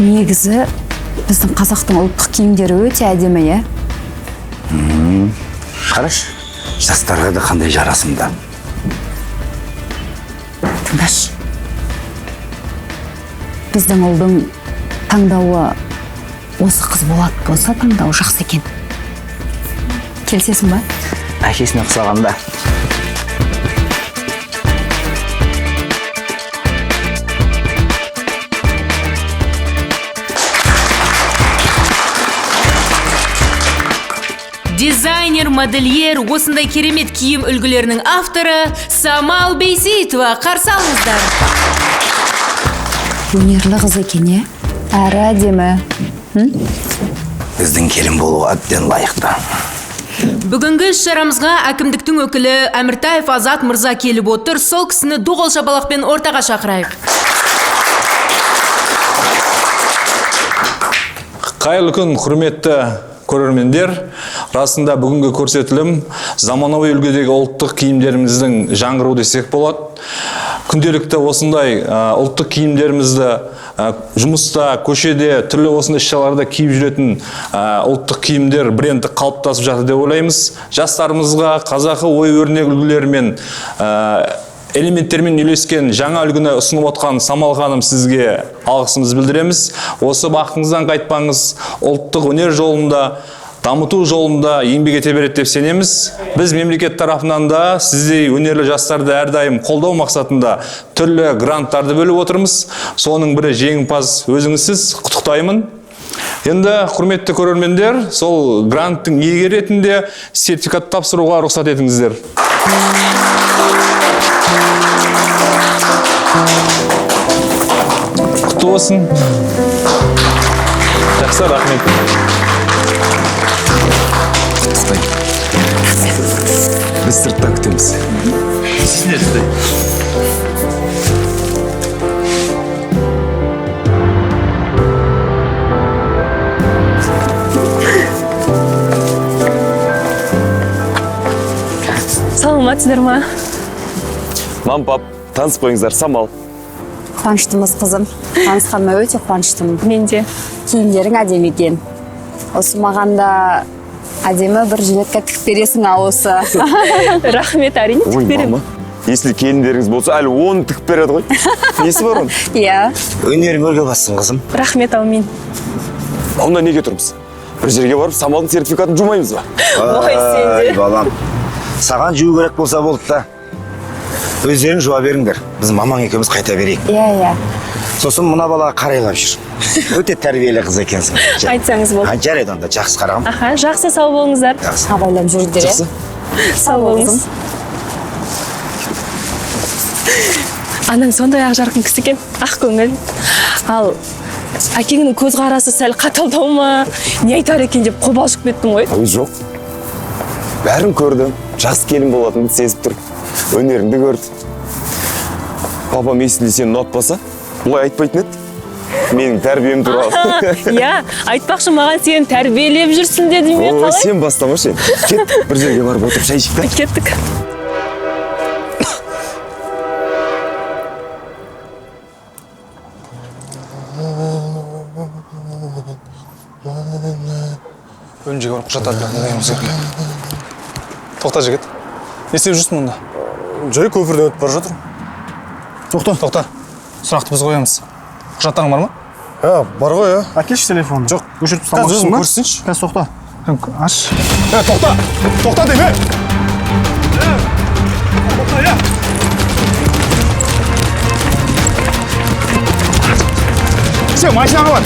Негізі біздің қазақтың ұлттық киімдері өте әдемі, иә? Қарашы, жастарға да қандай жарасымды. Тыңдашы. Біздің ұлдың таңдауы осы қыз болады болса, таңдауы жақсы екен. Келісесің ба? Әкесіне ұқсағанда. Дизайнер, модельер, осындай керемет киім үлгілерінің авторы Самал Бейсеитова. Қарсы алыңыздар. Өнерлі қыз екен, е? Әрі әдемі. Біздің келін болуға әбден лайықты. Бүгінгі іс-шарамызға әкімдіктің өкілі Әміртаев Азат мырза келіп отыр. Сол кісіні ду қол шапалақпен ортаға шақырайық. Қайырлы күн, құрметті көрермендер. Расында бүгінгі көрсетілім заманауи үлгідегі ұлттық киімдеріміздің жаңғыруы десек болады. Күнделікті осындай ұлттық киімдерімізді жұмыста, көшеде, түрлі осындай іс-шараларда киіп жүретін ұлттық киімдер бренді қалыптасып жатыр деп ойлаймыз. Жастарымызға қазақы ой-өрнек үлгілерімен, элементтермен үйлескен жаңа үлгіні ұсынып отқан Самал ханым, сізге алғысымызды білдіреміз. Осы бақытыңыздан қайтпаңыз, ұлттық өнер жолында, дамыту жолында еңбек ете береді деп сенеміз. Біз мемлекет тарапынан да сіздей өнерлі жастарды әрдайым қолдау мақсатында түрлі гранттарды бөліп отырмыз. Соның бірі жеңімпаз өзіңізсіз, құттықтаймын. Енді, құрметті көрермендер, сол гранттың иегері ретінде сертификат тапсыруға рұқсат етіңіздер. Құтты болсын. Жақсы, рахмет. Құттықтаймын. Біз сыртта күтеміз. Сіздер. Саламатсыздар ма? Мам, пап, танысып қойыңыздар, Самал. Қуаныштымыз, қызым. Танысқаныма өте қуаныштымын. Мен де. Киімдерің әдемі екен. Осы маған да әдемі бір жилетка тігіп бересің ау осы. Рахмет, әрине Ой, тігіп беремін. мама, если келіндеріңіз болса, әлі оны тігіп береді ғой. Несі бар оның? Иә. Өнерің өрге бассын, қызым. Рахмет, әумин. Онда неге тұрмыз? Бір жерге барып Самалдың сертификатын жумаймыз ба? Ой, сен де. Ай, балам. Саған жуу керек болса болды да. Өздерің жуа беріңдер. Біз мамаң екеуміз қайта берейік. Иә, иә. Сосын мына балаға қарайлап жүр. Өте тәрбиелі қыз екенсің. Айтсаңыз болды. Жарайды онда, жақсы қарағым. Аха, жақсы, сау болыңыздар. Жақсы. Абайлап жүріңдер, Жақсы. Сау болыңыз. Анаң сондай ақжарқын кісі екен, ақ көңіл. Ал әкеңнің көзқарасы сәл қаталдау ма, не айтар екен деп қобалжып кеттім ғой. Ой, жоқ. Бәрін көрді. Жақсы келін болатыныңды сезіп тұр. Өнеріңді көрді. Папам есінде сені ұнатпаса, бұлай айтпайтын еді. Менің тәрбием туралы. Иә, айтпақшы, маған сені тәрбиелеп жүрсің деді ме, Ой, қалай? сен бастамашы енді. Кет, бір жерге барып отырып шай ішейік та. Кеттік. Бөлімшеге барып құжаттарды дайындаймыз керек. Тоқта, жігіт. Не істеп жүрсің мұнда? Жай көпірден өтіп бара жатырмын. Тоқта, тоқта. Сұрақты біз қоямыз. Құжаттарың бар ма? Ә, бар ғой, ә. Әкелші телефонды. Жоқ, өшіріп Қазір тастамақшысың өзің ба? көрсетші. Қазір тоқта. Аш. Ә, тоқта. Тоқта деймін, е. Тоқта, е. Сен машинаға бар.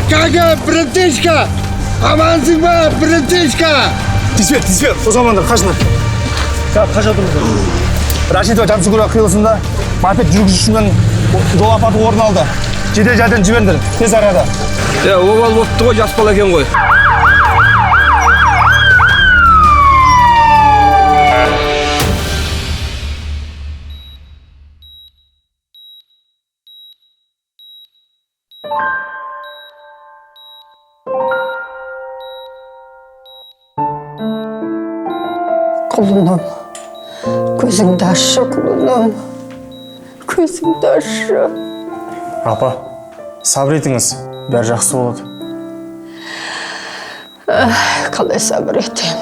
Кака, братишка! Амансың ба, братишка? Тиіспе, тиіспе. Қозғалмаңдар, қашыңдар. Қаша тұрыңыздар. Рашидова Жансүгірова қиылысында мопед жүргізушімен жол апаты орын алды. Жедел жәрдем жіберіңдер, тез арада. Е, обал болыпты ғой, жас бала екен ғой. Құлыным, көзіңді ашшы, құлыным. Көзіңді ашшы. Апа, сабыр етіңіз, бәрі жақсы болады. Қалай сабыр етем?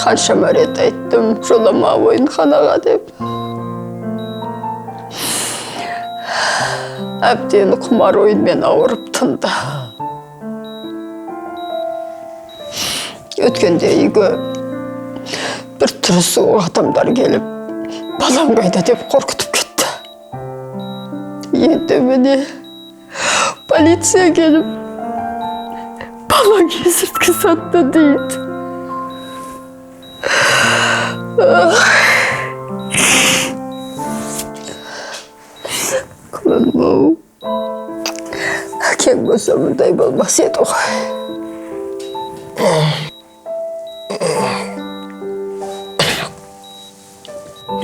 Қаншама рет айттым, жолама ойынханаға деп. Әбден құмар ойынмен ауырып тынды. Өткенде үйге бір түрі суық адамдар келіп, балам қайда деп қорқытып кетті. Енді міне полиция келіп, балаң есірткі сатты дейді. Құлыным-ау, әкең болса мұндай болмас еді ғой.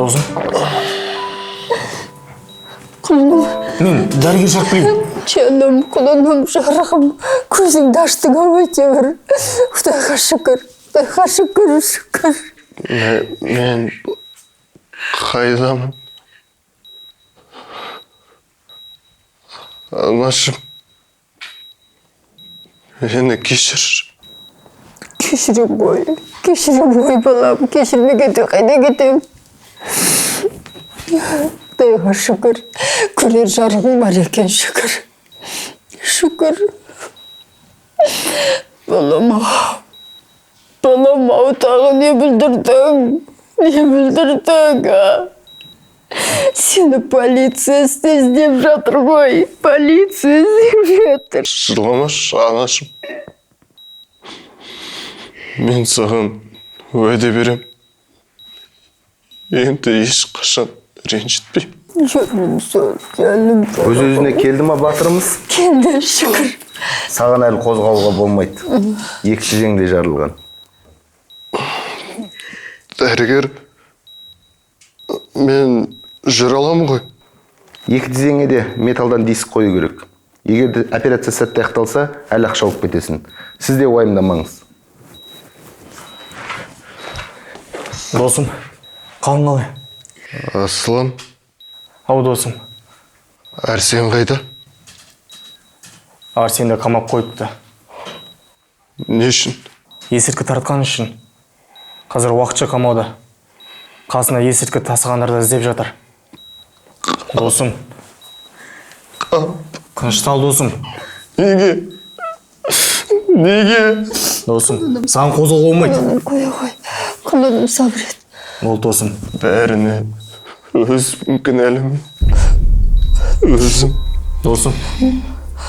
Досым. Құлыным. Мен дәрігер шақырып берейін. Жаным, құлыным, жарығым, көзіңді аштың ау әйтеуір. Құдайға шүкір, Құдайға шүкір, шүкір. Мен қайдамын? Анашым, мені кешір. Кешірем ғой, кешірем ғой балам, кешірмегенде қайда кетем? Құдайға шүкір, көрер жарығың бар екен, шүкір. Шүкір. Балам-ау, балам-ау, тағы не бүлдірдің? Не бүлдірдің, а? Сені полиция іздеп жатыр ғой, полиция іздеп жатыр. Жыламашы, анашым. Мен саған уәде берем. Енді ешқашан ренжітпеймін. Жаным сол, жаным сол. Өз-өзіне келді ма батырымыз? Келді, шүкір. Саған әлі қозғалуға болмайды. Екі тізең де жарылған. Дәрігер, мен жүре аламын ғой. Екі тізеңе де металдан диск қою керек. Егер де операция сәтті аяқталса, әлі ақша алып кетесің. Сіз де уайымдамаңыз. Досым, қалың қалай? Аслан. Ау, досым. Арсен қайда? Арсенді қамап қойыпты. Не үшін? Есірткі таратқан үшін. Қазір уақытша қамауда. Қасына есірткі тасығандарды іздеп жатыр. Досым. Тыныштал, досым. Неге? Неге? Досым, саған қозғалуға болмайды. Қоя қой. Құлыным, сабыр ет. Бол, досым. Бәріне өзім кінәлімін. Өзім. Досым,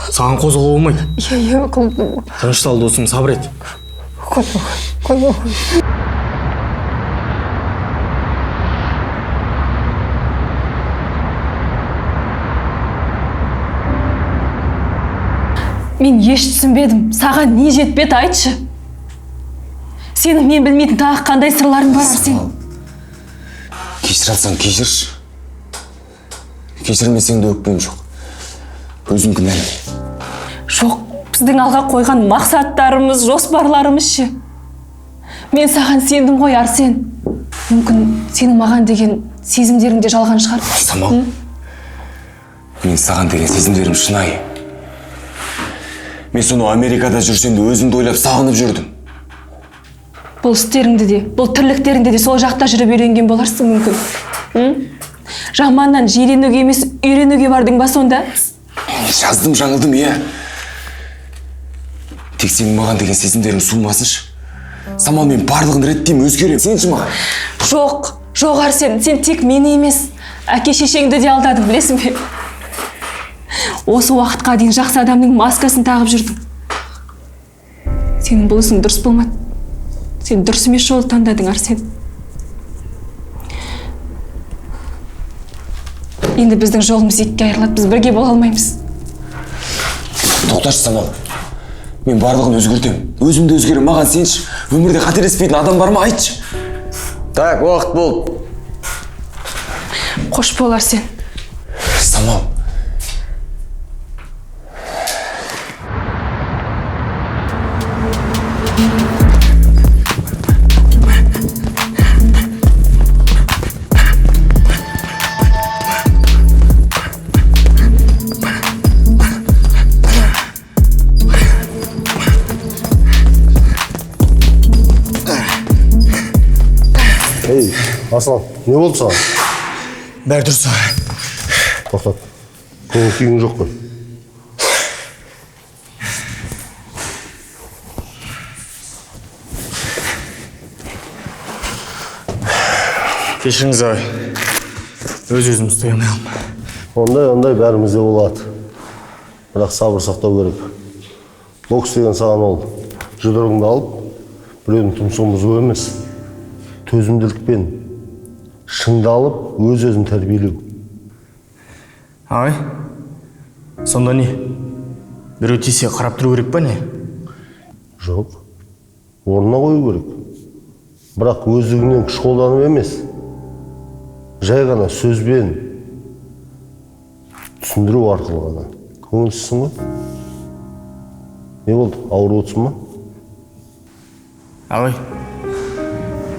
саған қозғалуға болмайды. Иә, иә, құлыным. Тыныштал, досым, сабыр ет. Қоя қой, қоя қой. Мен еш түсінбедім. Саған не жетпеді, айтшы. Сенің мен білмейтін тағы қандай сырларың бар, Арсен? Кешір алсаң, кешірші. Кешірмесең де өкпем жоқ. Өзім кінәлімін. Жоқ, біздің алға қойған мақсаттарымыз, жоспарларымыз ше. Мен саған сендім ғой, Арсен. Мүмкін сенің маған деген сезімдерің де жалған шығар. Самал, мен саған деген сезімдерім шынайы. Мен соны Америкада жүрсем де өзімді ойлап сағынып жүрдім. Бұл істеріңді де, бұл тірліктеріңді де сол жақта жүріп үйренген боларсың мүмкін. Жаманнан жиренуге емес, үйренуге бардың ба сонда? Жаздым, жаңылдым, иә. Тек сенің маған деген сезімдерің суымасыншы. Самал, мен барлығын реттеймін, өзгеремін. Сенші маған. Жоқ, жоқ, Арсен, сен тек мені емес, әке шешеңді де алдадың, білесің бе? Осы уақытқа дейін жақсы адамның маскасын тағып жүрдің. Сенің бұл ісің дұрыс болмады. Сен дұрыс емес жолды таңдадың, Арсен. Енді біздің жолымыз екіге айырылады, біз бірге бола алмаймыз. Тоқташы, Самал. Мен барлығын өзгертемін. Өзім де өзгеремін, маған сенші. Өмірде қателеспейтін адам бар ма, айтшы. Так, уақыт болды. Қош бол, Арсен. Самал. Ей, Аслан, не болды саған? Бәрі дұрыс. Тоқтат. Көңіл күйің жоқ қой. Кешіріңіз ағай. Өз-өзімді ұстай алмай қалдым. Ондай бәрімізде болады. Бірақ сабыр сақтау керек. Бокс деген саған ол жұдырығыңды алып, біреудің тұмсығын бұзу емес. Төзімділікпен шыңдалып, өз-өзін тәрбиелеу. Ағай, сонда не? Біреу тисе қарап тұру керек па не? Жоқ, орнына қою керек. Бірақ өздігінен күш қолданып емес, жай ғана сөзбен түсіндіру арқылы ғана. Көңілсізсің ғой? Не болды, ауырып отырсың ба? Ағай,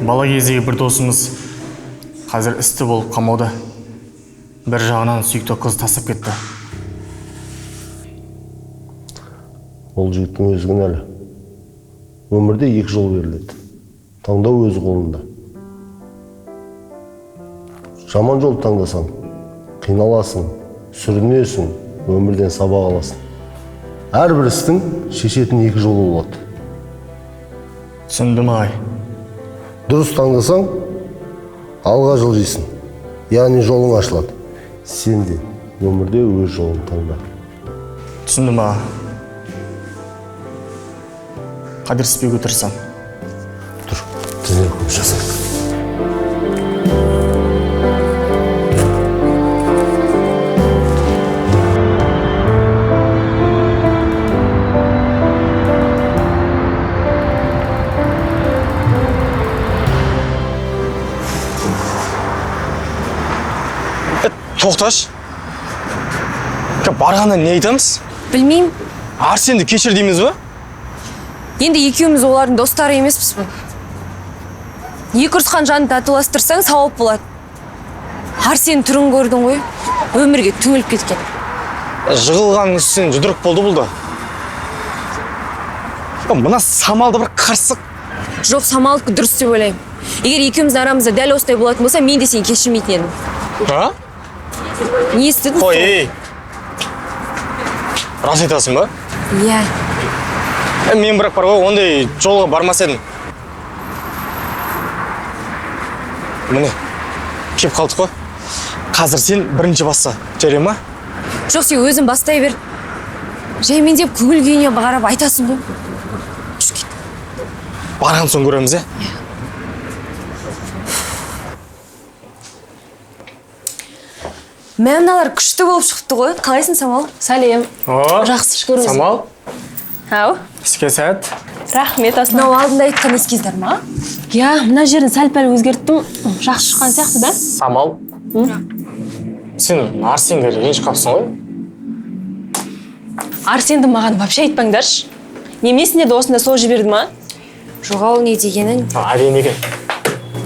бала кездегі бір досымыз қазір істі болып қамауда. Бір жағынан сүйікті қыз тастап кетті. Ол жігіттің өзі кінәлі. Өмірде екі жол беріледі. Таңдау өз қолында. Жаман жол таңдасаң, қиналасың, сүрінесің, өмірден сабақ аласың. Әрбір істің шешетін екі жолы болады. Түсіндім, ағай. Дұрыс таңдасаң, алға жылжисың, яғни жолың ашылады. Сен де өмірде өз жолын таңда. Түсіндім, аға. Қателеспеуге тырысамын. Тұр, тренировка жасайық. Тоқташы. Барғанда не айтамыз? Білмеймін. Арсенді кешір дейміз ба? Енді екеуміз олардың достары емеспіз бе? Екі ұрысқан жанды татуластырсаң сауап болады. Арсен түрін көрдің ғой, өмірге түңіліп кеткен. Жығылғанның үстінен жұдырық болды бұл да. Мына Самалды бір қырсық. Жоқ, Самалдікі дұрыс деп ойлаймын. Егер екеуміздің арамызда дәл осындай болатын болса, мен де сені кешірмейтін едім. А? Не істедің? Қой, ей. Рас айтасың ба? Иә. Мен бірақ бар ғой, ондай жолға бармас едім. Міне, кеп қалдық қой. Қазір сен бірінші баста, жарай ма? Жоқ, сен өзің бастай бер. Жаймендеп көңіл күйіне қарап айтасың ғой. Жүр кет. Барған соң көреміз, е? Мә, мыналар күшті болып шықты ғой. Қалайсың, Самал? Сәлем. Жақсы, шүкір. Самал. Ау. Іске сәт. Рахмет, Аслан. Мынау алдында айтқан эскиздар ма? Иә, мына жерін сәл-пәл өзгерттім. Жақсы шыққан сияқты, да? Самал. Сен Арсенге ренжіп қалыпсың ғой? Арсенді маған вообще айтпаңдаршы. Немесіне де осында сол жіберді ма? Жоқ, ол не дегенің? Әдемі екен.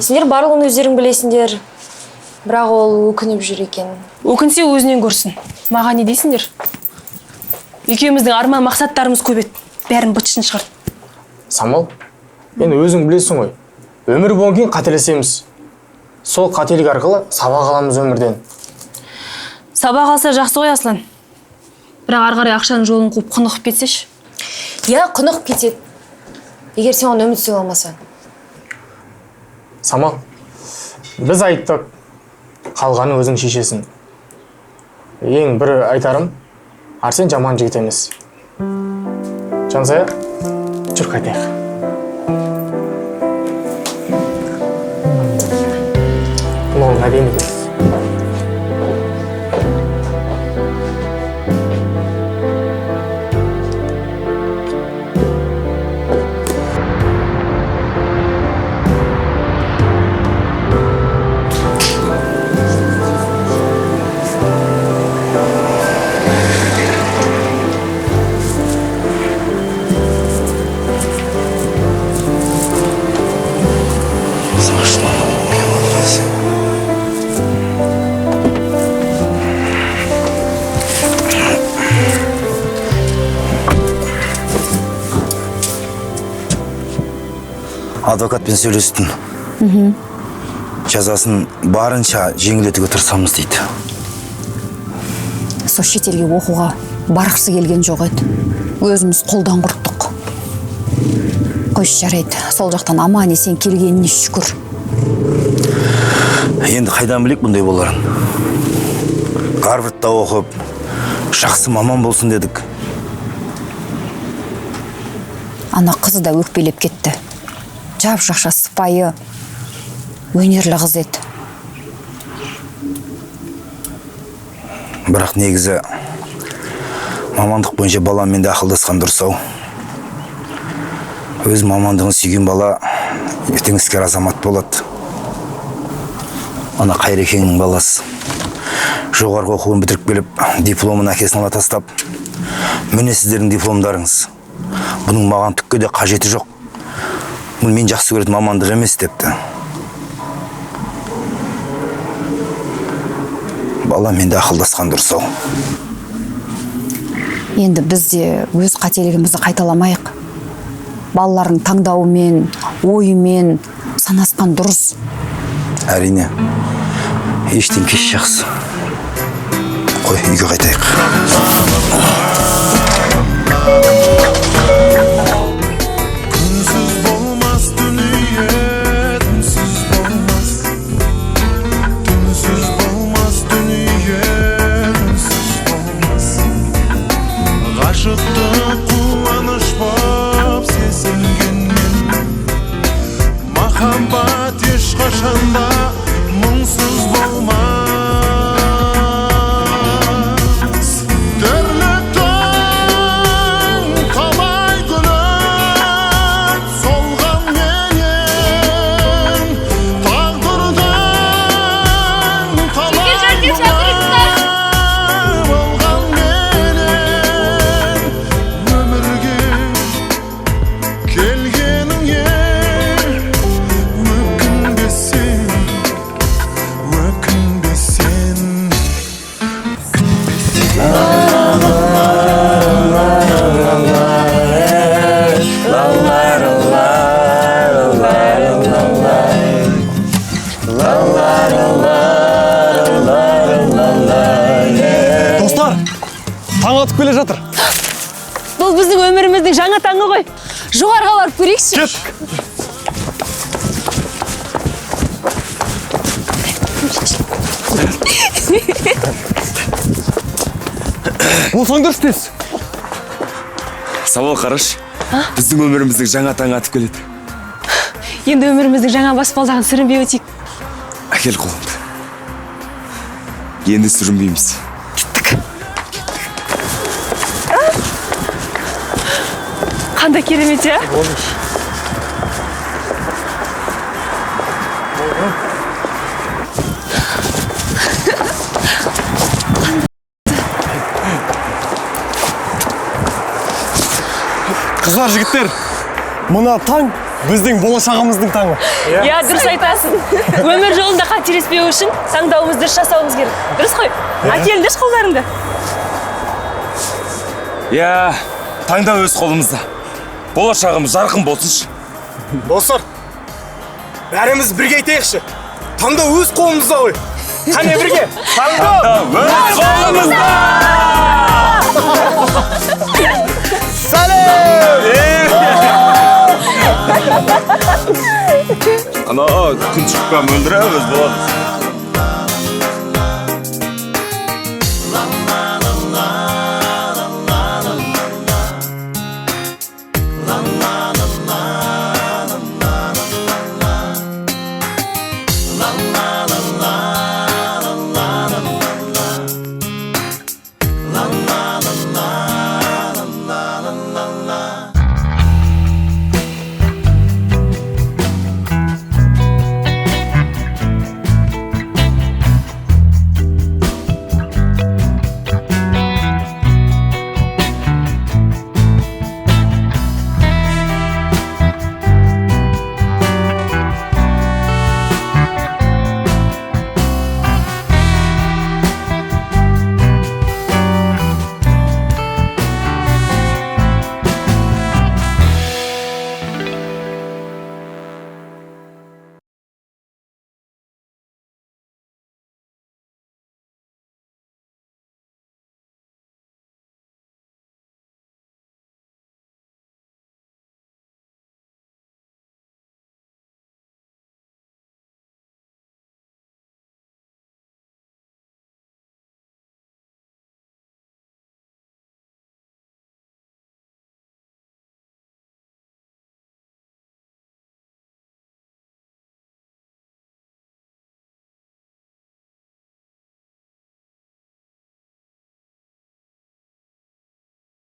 Сендер барлығын өздерің білесіңдер. Бірақ ол өкініп жүр екен. Өкінсе өзінен көрсін. Маған не дейсіңдер? Екеуміздің арман мақсаттарымыз көп еді. Бәрін быт-шытын шығарды. Самал, енді өзің білесің ғой. Өмір болған кейін қателесеміз. Сол қателік арқылы сабақ аламыз өмірден. Сабақ алса жақсы ғой, Аслан. Бірақ ары қарай ақшаның жолын қуып құнығып кетсеші. Иә, құнығып кетеді. Егер сен оған үміт сыйламасаң. Самал, біз айттық. Қалғаны өзің шешесің. Ең бір айтарым, Арсен жаман жігіт емес. Жансая, жүр қайтайық. Мынау әдемі екен. Адвокатпен сөйлестім. Жазасын барынша жеңілдетуге тырысамыз дейді. Сол шетелге оқуға барғысы келген жоқ еді. Өзіміз қолдан құрттық. Қойшы, жарайды. Сол жақтан аман есен келгеніне шүкір. Енді қайдан білейік бұндай боларын? Гарвардта оқып, жақсы маман болсын дедік. Ана қызы да өкпелеп кетті. Жап-жақша сыпайы, өнерлі қыз еді. Бірақ негізі мамандық бойынша баламмен де ақылдасқан дұрыс-ау. Өз мамандығын сүйген бала ертең іскер азамат болады. Ана Қайрекеңнің баласы жоғарғы оқуын бітіріп келіп, дипломын әкесіне ала тастап, міне сіздердің дипломдарыңыз. Бұның маған түкке де қажеті жоқ. Бұл мен жақсы көретін мамандық емес депті. Баламен де ақылдасқан дұрыс-ау. Енді біз де өз қателігімізді қайталамайық. Балалардың таңдауымен, ойымен санасқан дұрыс. Әрине, ештен кеш жақсы. Қой, үйге қайтайық. Күнсіз болмас дүние, түнсіз болмас. Түнсіз болмас дүние, түнсіз болмас. Ғашықтық қуаныш боп сезінгенмен, махаббат ешқашанда мұңсыз болмас. Тірліктің талай гүлі солғанменен, тағдырдың талай мұңы болғанменен, өмірге келгеніңе өкінбе сен, өкінбе сен. Достар, таң атып келе жатыр. Бұл біздің өміріміздің жаңа таңы ғой. Жоғарыға барып көрейікші. Кеттік. Болсаңдаршы тез. Сауал қарашы. Біздің өміріміздің жаңа таңы атып келеді. Енді өміріміздің жаңа баспалдағын сүрінбей өтейік. Әкел қолымды. Енді сүрінбейміз. Қандай керемет, иә? Қыздар, жігіттер, мына таң біздің болашағымыздың таңы. Иә, дұрыс айтасың. Өмір жолында қателеспеу үшін таңдауымызды дұрыс жасауымыз керек. Дұрыс қой? Әкеліңдерші қолдарыңды. Иә, таңдау өз қолымызда. Болашағымыз жарқын болсыншы. Достар, бәріміз бірге айтайықшы. Таңдау өз қолымызда ғой. Қане бірге. Таңдау өз қолымызда! Сәлем! Ана күн шықпа мөлдіреп өз болады.